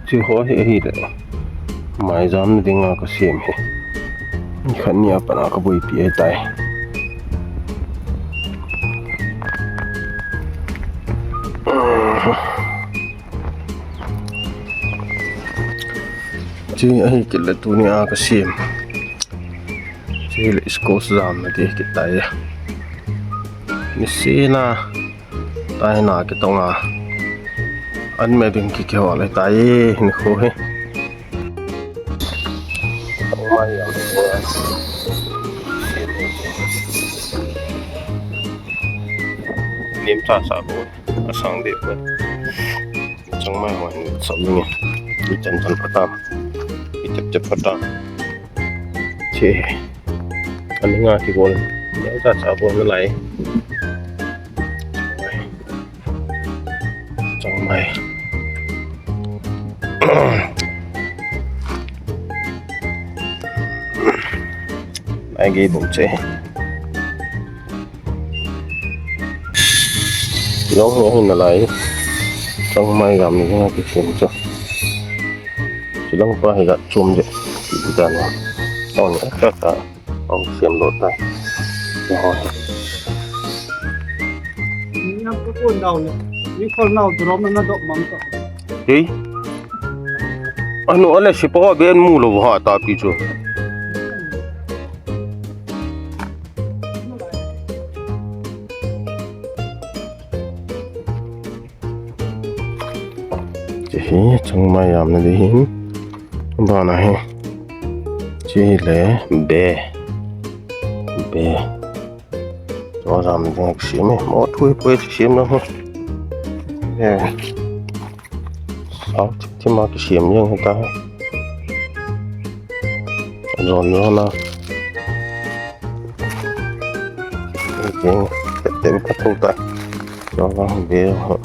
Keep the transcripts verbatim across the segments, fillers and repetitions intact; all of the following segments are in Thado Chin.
Hiche ho hi ahile maijam na dinga kasem hi. Nikhat nia pat a kaboipi ahitai. Hiche ahi kit le tunia kasem. Hiche le squash jamna ding ahi kit tai. Niseh na. Taina kitonga. An me ding kikihol ahitai, nikho hi. Lim cha cha ko, asang deh ko. Changmai ho hin sah ding e. Ichan chan phatam. Ichep chep phatam. Che. Ani nga kibol. Lim cha cha bol nalai. Changmai. Ai gei bou che. Long ho hin nalai. Changmai gam ni nga kisem chu. Chulang pa hi gat chom je. Ti dan. On ka ka. Ong siam lo ta. Ni ang ko ko nau le. Ni ko nau drum na dok mang to. Hei. Anu ale si pa ben mu lo ha ta pi chu. Hiche hi changmai jamna ding hin. Bana hi. Hiche hi le be. Be. Chu jamna ding kisem e. Mo thui poi kisem na ho. Be. Sao thim thim a kisem jeng hita. Jon jon a. Jeng tep tep ka thu ta. Jon a be ho.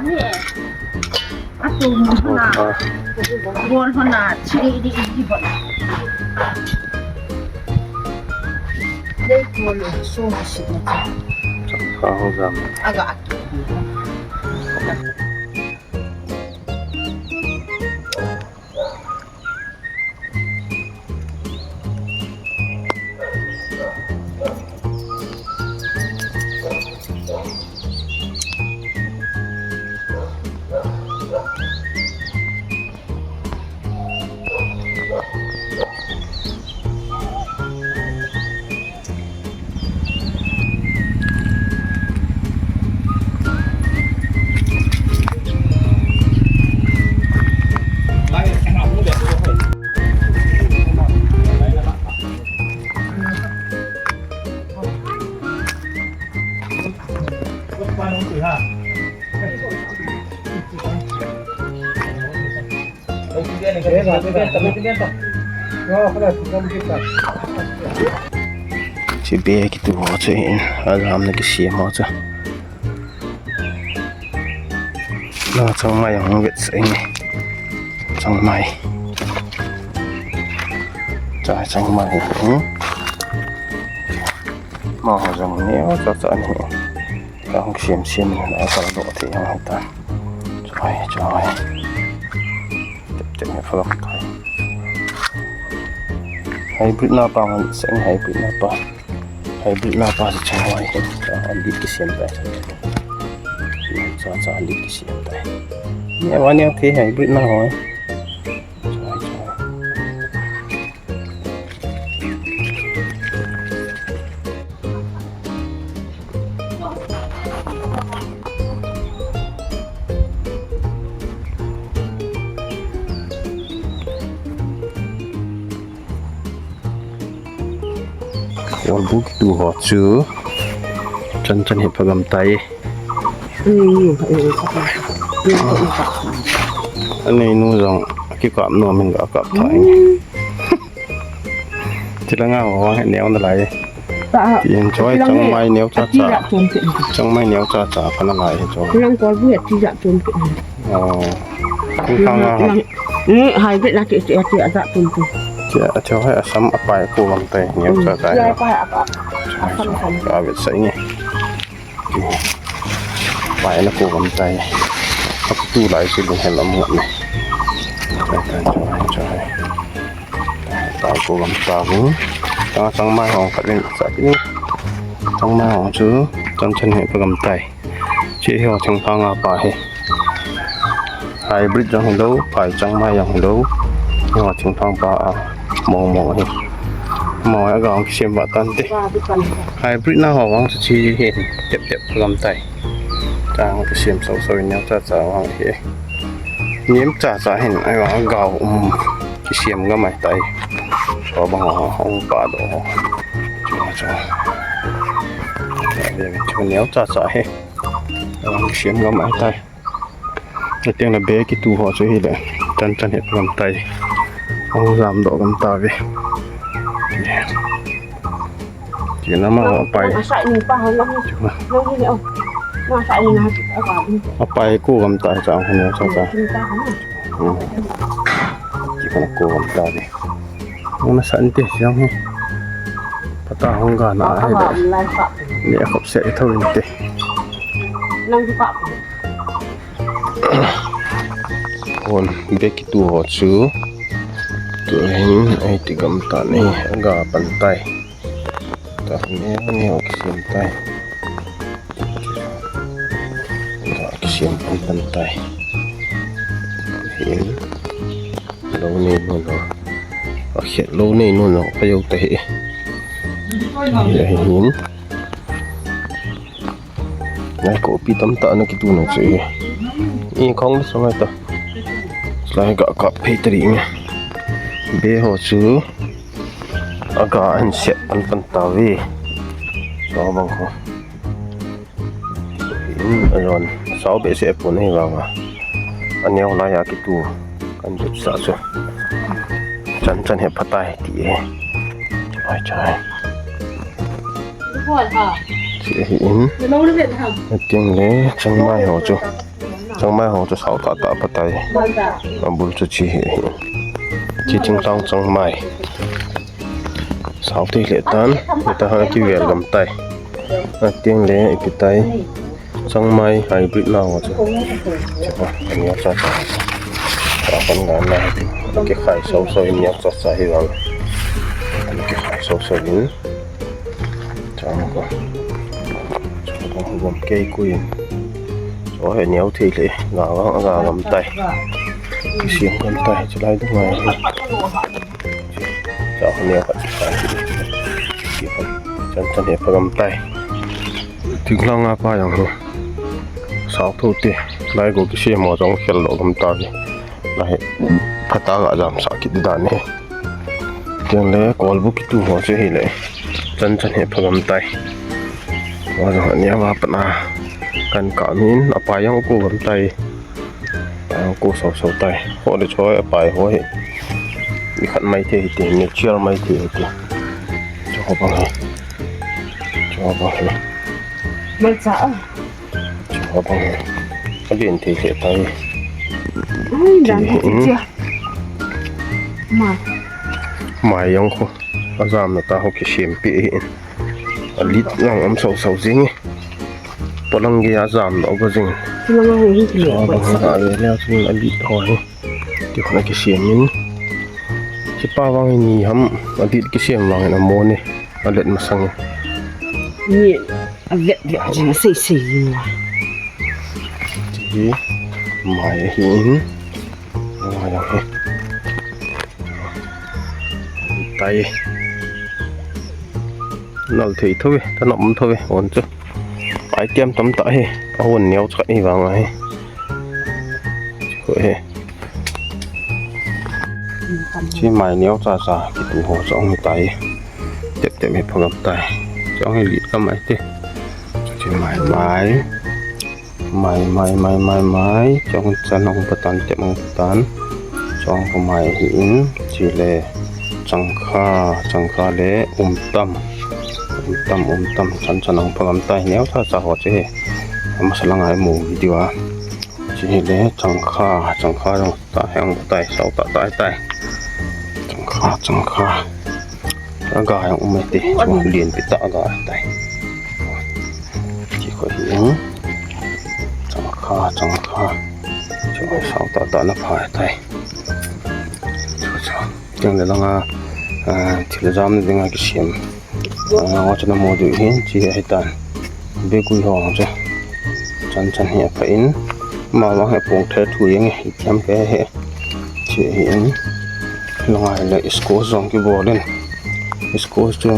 Ami, atu mun hona, gol hona, chili di di hona. Dei ko le so si na. Chakha ho jam. Aga aki. Hiche be kitu ho chu hin, ajamna kisem ho chu. Na changmai ahung vetsah inge. Changmai. Cha changmai. Hmm? Ma ho jong ni o cha cha ni. Ka hung siam siam na ka doh thei hang ta. Choi, choi. Tep tep ni phalok thei. Hybrid na pa ngan seng hybrid na pa. Hybrid na pa si chang wai. Cha lit kisiam tai. Cha cha lit kisiam tai. Ni wa ni okay hybrid na ho. Choi, choi. Kolbu kitu ho chu chan chan hi phagam tai. Anei nu jong kikap nom in ga kap thai. Tilanga ho vang he neo nalai. Tin choi changmai neo cha cha. Changmai neo cha cha kana lai he choi. Lang kolbu ya ti ja chom ke. Oh. Kung kang a. Ni hai be la ti ti ti a ja chom ke. Ti a choi hai asam apai ko vang tai neo cha cha. Ya pai a ka. Asam sam. Ka be sai ni. Pai na ko vang tai. Aku tu lai si lung hel amu ni. Choi choi. Tao ko gam tao. Tang changmai hong khat in sa kini. Changmai hong chu chan chan hi phagam tai. Chi hi ho thingphang a pa hi. Hybrid jong hi lo, phai changmai jong hi lo. Hi ho thingphang pa a mong mong hi. Mong a ga hong kisem ba tan te. Hybrid na ho vang chu chi hi tep tep phagam tai. Tang kisem so so in neo cha cha vang hi. Niam cha cha hin ai vang ga um. Kisem ngam ai tai. Chua bang ho hong pa do ho. Chua chua. Ve ve chua neo cha cha hi. Ang kisem ngam ai tai. Atiang la be kitu ho chu hi le. Chan chan hi ngam tai. Hong jam do ngam ta ve. Ti na ma ho pai. Asa ni pa ho na. Chua. Nang ni o. Ma sa ni na. Apai ko ngam tai cha ho neo cha cha. Ni pa ho na. Hmm. Ti kana ko ngam ta ve. Hong na san te siang hi. Pata hong ga na he da. Ni a khop se tho in te. Nang di pa. Kon be kitu ho chu. Tu hin ai ti gam ta ni ga pan tai. Ta ni ni ho kisem tai. Ga kisem pan pan tai. Hin. Lo nei nun ho. A khet lo nei nun ho. Ka yo ta hi. Hi hin. Nai ko pi tam ta na kitu na chu hi. I khong ni sangai ta. Lai ga ka phei ta ri nge. Be ho chu. A ga an set pan pan ta ve. So bang ho. In a jon sao be se pon hi vang a. A neo lai a kitu kan jut sa chu. Chan chan hi phatai ti e. Chai chai. Chi hi in. Ting le changmai ho chu. Changmai ho chu sao ta ta phatai. A bul chu chi hi hi. Chi ching tang changmai. Sao thei le tan, ta ha kivel gam tai. Ating le ipi tai. Changmai hybrid na ho chu. Chapa, ani a cha cha. Ka pan ga na. Kikhai so so in ni a cha cha hi vang. Kikhai so so in. Chang ko. Chang ko gom kei ku in. So he ni a thei le. Ga ga ga gam tai. Kisiam gam tai. Chulai du ngai. Cha kha neo khat chi kha chi. Chi kha chan chan hi phagam tai. Thinglang a pa jong hi. Sao tho te. Lai ko kisem mo jong khel lo gam ta ve. Lai phata ga jam sa kit dan hi. Tiang le kolbu kitu ho chu hi le. Chan chan hi phagam tai. Wa jong ni a va pa na. Kan ka min a pa jong ko gam tai. Ang ko so so tai. Ho le choi a pai ho hi. Ni khat mai thei hi ti, ni chiar mai thei hi ti. Cho ho bang hi. Cho ho bang hi. Mal cha a. Cho ho bang hi. A bien thei hi tai. Ai, dan hi ti chia. Ma. Mai jong ko. A jam na ta ho kisem pi hi. A lit lang um so so jing. Polang ge a jam lo ba jing. Tilanga ho hi kile. A bang ha a le le a lit ho hi. Ti khona kisem in. Chi pa vang ni ham a lit kisem vang in a mo ni. A let masang. Ni a vet vet jing sei sei jing. Ti hi mai hi in. Mai hi. Tai. Nal thei tho ve, ta nom tho ve, on chu. Item tam ta hi, a hon neo cha hi vang a hi. Ko he. Chi mai neo cha cha, kitu ho cha ong tai. Tep Tep hi phagam tai. Chong hi lit ka mai te. Chu mai mai. Mai mai mai mai mai. Chong chan hung patan, tep hung patan. Chong ko mai hi in. Chule changkha, changkha le umtam. Umtam, umtam. Chan chan hung phagam tai. Neo cha cha ho che. Ama salang ai mu video a. Chule changkha, changkha jong ta heng tai, sao ta tai tai. Changkha, changkha. Aga jong um e te, chu lien pi ta aga tai. Chi ko hi in. Changkha, changkha. Chu sao ta ta na pha tai. Chu chu. Chang le langa, ah, thil jam dinga kisiam. Ah, wa chana mo du hin, chi ahi tan. Be kui ho chu. Chan chan hi apha in. Ma wa he pong the thu yang hi thiam ke he. Chi hi in. Langa le squash jong kibol in. Squash chu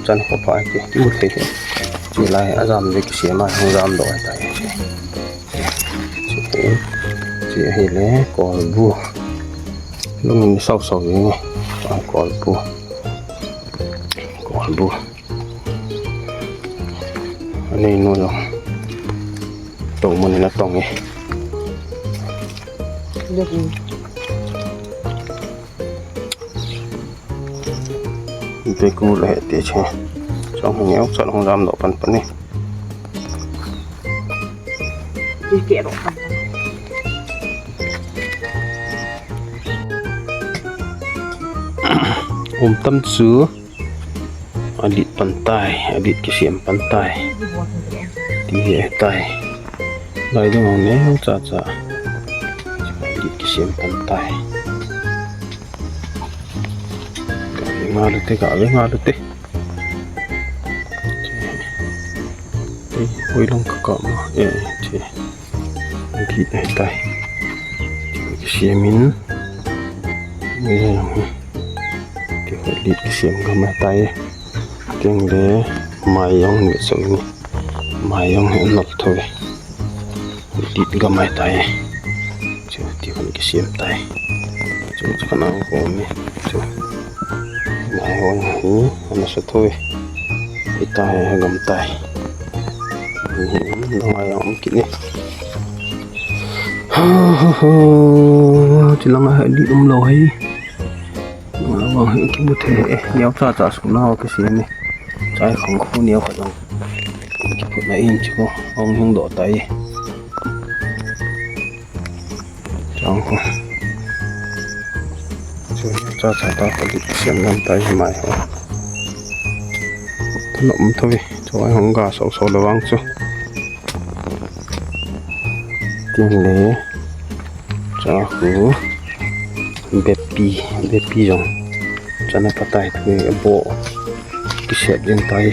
chan ko pha ke. Ki mu thei he. Chi lai a jam le kisiam a hung jam do tai. Chi hi, chi hi le kolbu. Lung sau sau hi ni. Kolbu. Kolbu. Ani nu lo. Tong mun na tong e. Te ku le te che. Chong neo cha long jam do pan pan ni. Umtam chu alit pan tai, alit kisiam pan tai. Ti hi tai. Lai dong neo cha cha. Alit kisiam pan tai. Ga ve nga lu te, ga ve nga lu te. Ei, hoi long ka ka ma. Eh, che. Ki tai tai. Kisiam in. Ei, long. Ti hoi lit kisiam ga ma tai. Ting le mai jong ni so ni. Mai jong he nol tho ve. Lit ga mai tai. Chu ti hon kisiam tai. Chu chu kana ko mi. Chu. Mai hon hi ana sa thoi. Itai ha gam tai. Ni hi na mai jong ki ni. Ha ha ha. Chi langa hi lit um lo hi. Wa wa hi ki mu the e. Neo cha cha su na ki si ni. Chai khong khu neo kha jong. Ki put na in chu. Hong hung do tai. Chang ko. Chu cha cha ta ko di siam lam tai mai ho. Thanom tho ve. Chu ai hong ga so so le vang chu. Tin le. Cha khu. Bepi, bepi jong. Chana patai thu bo. Ki siat jing tai.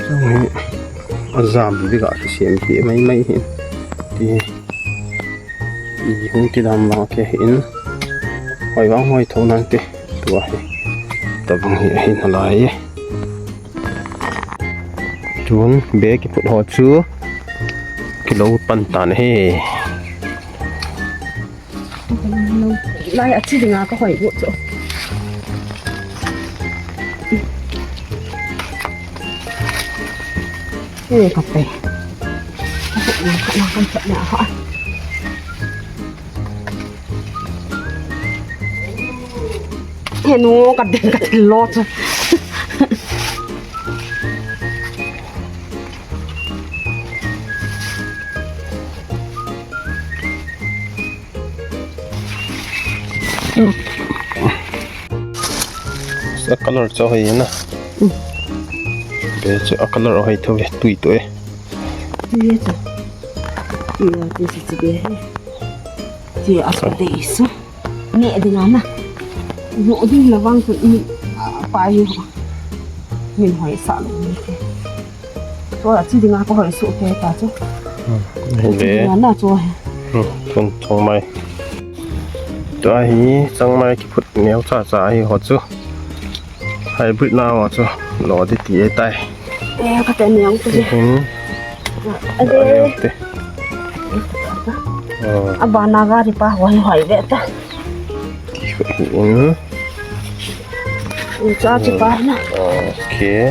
Chang hi ajam ding a kisiam ti mai mai hi. Ti hi hung ti dam vang ke hin. Hoi vang hoi tho nang te. Tua hi. Tabang hi hin halai. Chun be kiput ho chu kilo pan tan hi. Lai a chi dinga ka hoi bu chu. Ui, ka pe. Ka pe na, ka na, ka pe na, ha. He nu, ka ding ka lo chu. A color chu hoi na. Be chu a color hoi tho ve tui tu e. Tui e chu. Tui a tui chu be he. Tui a chu de isu. Ne ding ana. Ro ding la vang chu ni pa hi. Min hoi sa lo ni te. Tua chi dinga ka hoi su ke ta chu. Hi le. Dinga na chu. Chang mai. Tua hi chang mai kiput neo cha cha hi ho chu. Hybrid na ho chu. Lo di ti e tai. E ka te neo te. Hin. A de. Te. A ba na ga ri pa hoi hoi ve ta. Kiput hin. Cha chi pa na. Okay.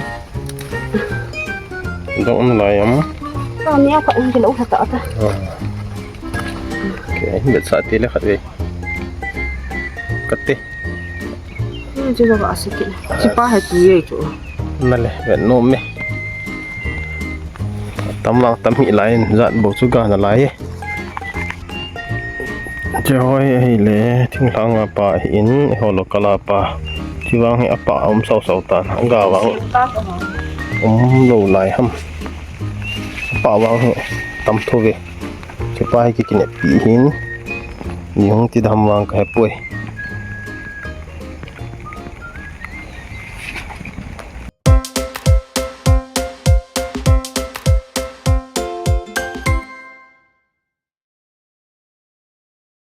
Dong um lai am. Ka ni a ka um ki lo ta ta. Okay, bet sa ti le khat ve. Kate. Ni chu ka sa ki. Chi pa he tu ye chu. Na le, bet no me. Tam vang tam hi lai in, jat bo chu ga na lai e. Che hoi hi le, thinglhang a pa hi in, ho lo kala pa. Chi vang hi a pa um sau sau tan, ga vang um lo lai ham. A pa vang hi tam thu ve. Che pa hi ki kine pi hin. Ni hung ti dam vang ka he poi.